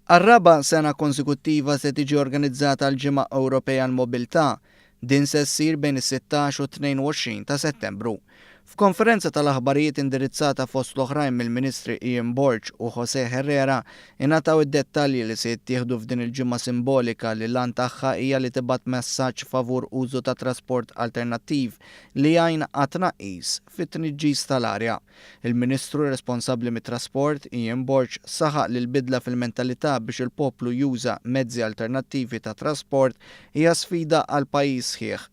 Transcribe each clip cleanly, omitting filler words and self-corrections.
Għar-raba' sena konsekuttiva se tiġi organizzata l-Ġimgħa Ewropea għall-Mobilità. Din se ssir bejn is-16 u t-22 ta' Settembru. F'konferenza tal-aħbarijiet indirizzata fost l-oħrajn mill-Ministri Ian Borg u José Herrera, ingħataw id-dettalji li se jittieħdu f'din il-ġimgħa simbolika li l-għan tagħha hija li tibgħat messaġġ favur użu ta' trasport alternattiv li jgħin għat-tnaqqis fit-tniġġis tal-arja. Il-Ministru responsabbli mit-Trasport, Ian Borg, saħaq li l-bidla fil-mentalità biex il-poplu juża mezzi alternattivi ta' trasport hija sfida għal pajjiż sħiħ.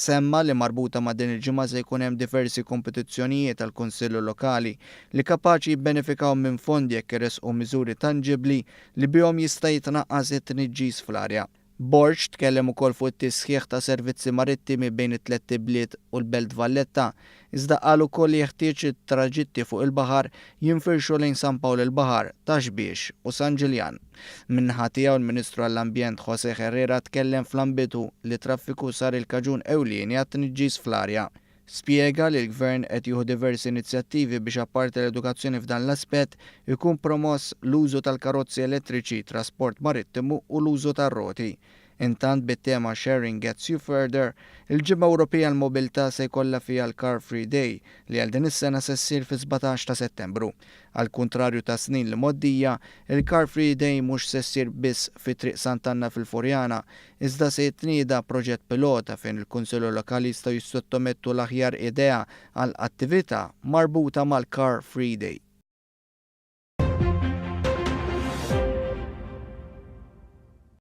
Semma li marbuta ma' din il-ġimgħa se jkun hemm diversi kompetizzjonijiet għall-Kunsilli Lokali li kapaċi jibbenefikaw minn fondi jekk iressqu miżuri tanġibbli li bihom jista' jitnaqqas it-tniġġis fl-arja. Borg tkellem ukoll fuq it-tisħiħ ta' servizzi marittimi bejn it-tlett ibliet u l-Belt Valletta, iżda qal ukoll li jeħtieġ li t-traġitti fuq il-baħar jinfirxu lejn San Pawl il-Baħar, Ta' Xbiex u San Ġiljan. Min-naħa tiegħu l-Ministru għall-Ambjent José Herrera tkellem fl-ambitu li t-traffiku sar il-kaġun ewlieni għat-tniġġis fl-arja. Spjega li l-Gvern qed jieħu diversi inizjattivi biex apparti l-edukazzjoni f'dan l-aspett, ikun promoss l-użu tal-karozzi elettriċi, trasport marittimu u l-użu tar-roti. Intant bit-tema Sharing Gets You Further, il-Ġimgħa Ewropea għall-Mobilità se jkollha fiha l-Car Free Day li għal din is-sena se ssir fis-17 ta' Settembru. Għall-kuntrarju tas-snin l-imgħoddija, il-Car Free Day mhux se ssir biss fi Triq Sant'Anna fil-Furjana, Iżda se jitnieda proġett pilota fejn il-Kunsilli Lokali jistgħu jissottomettu l-aħjar idea għal attività marbuta mal-Car Free Day.